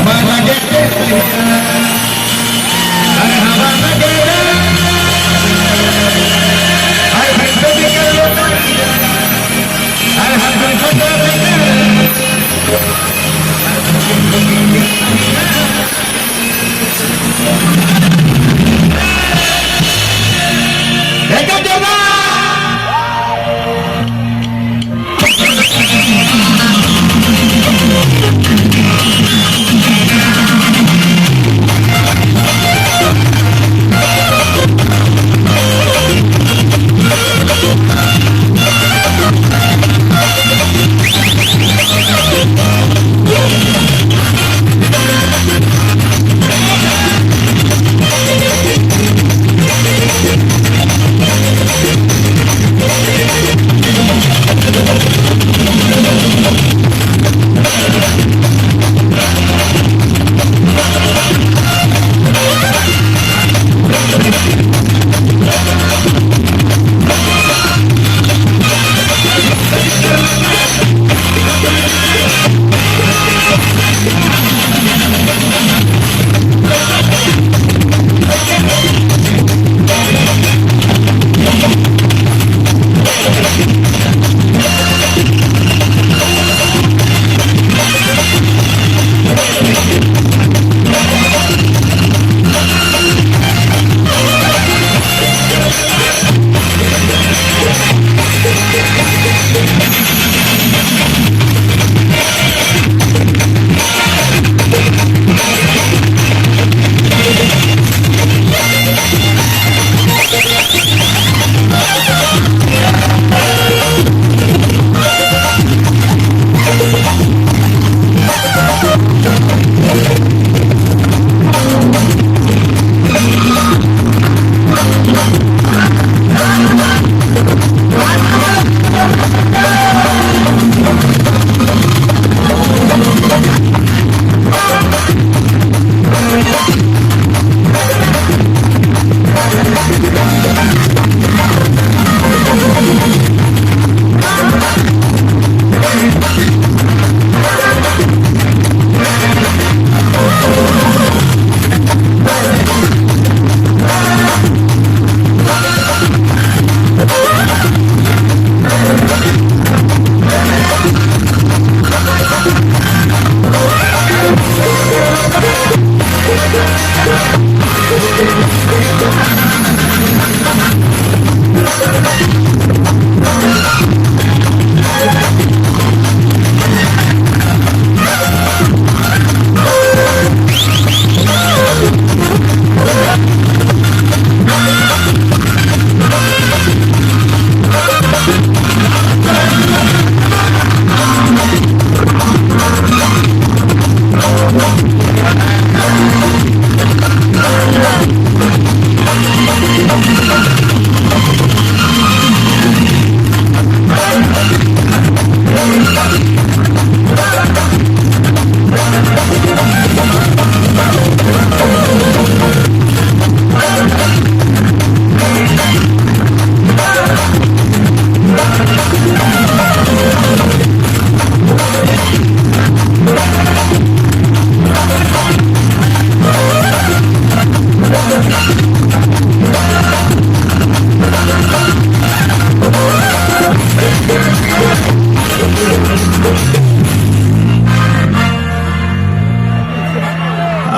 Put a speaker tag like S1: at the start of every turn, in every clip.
S1: हवा लगे अरे हवा लगे अरे भैंस निकल अरे हम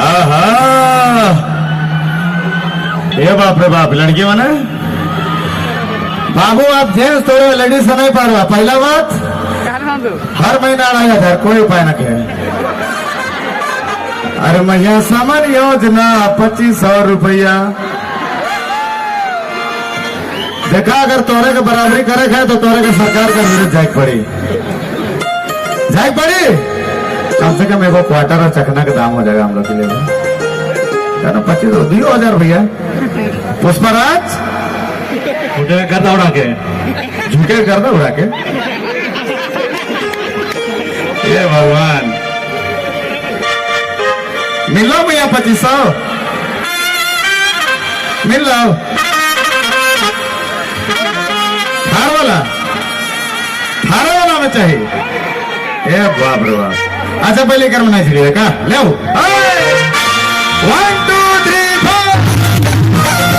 S1: आहा, ये बाप रे बाप, लड़की माने बाबू आप जेंट्स थोड़े लेडीज से नहीं पारवा। पहला बात, हर महीना 2500, कोई उपाय न के। अरे मैया समन योजना 2500 रुपया देखा, अगर तोरे के बराबरी करे है तो तोरे के सरकार के विरुद्ध जाए पड़ी, जाए पड़ी। कम से कम एगो क्वार्टर और चखना के दाम हो जाएगा हम लोग के लिए। 25 2000 भैया। पुष्पराज
S2: झुके कर उड़ा के,
S1: झुके कर दो उड़ा के। ये भगवान, मिलो भैया 2500 मिल लो। थार वाला, थार वाला में चाहिए। ए बाप रे बाप, अच्छा, पहले कर मना छिड़ी का ले। 1 2 3 4।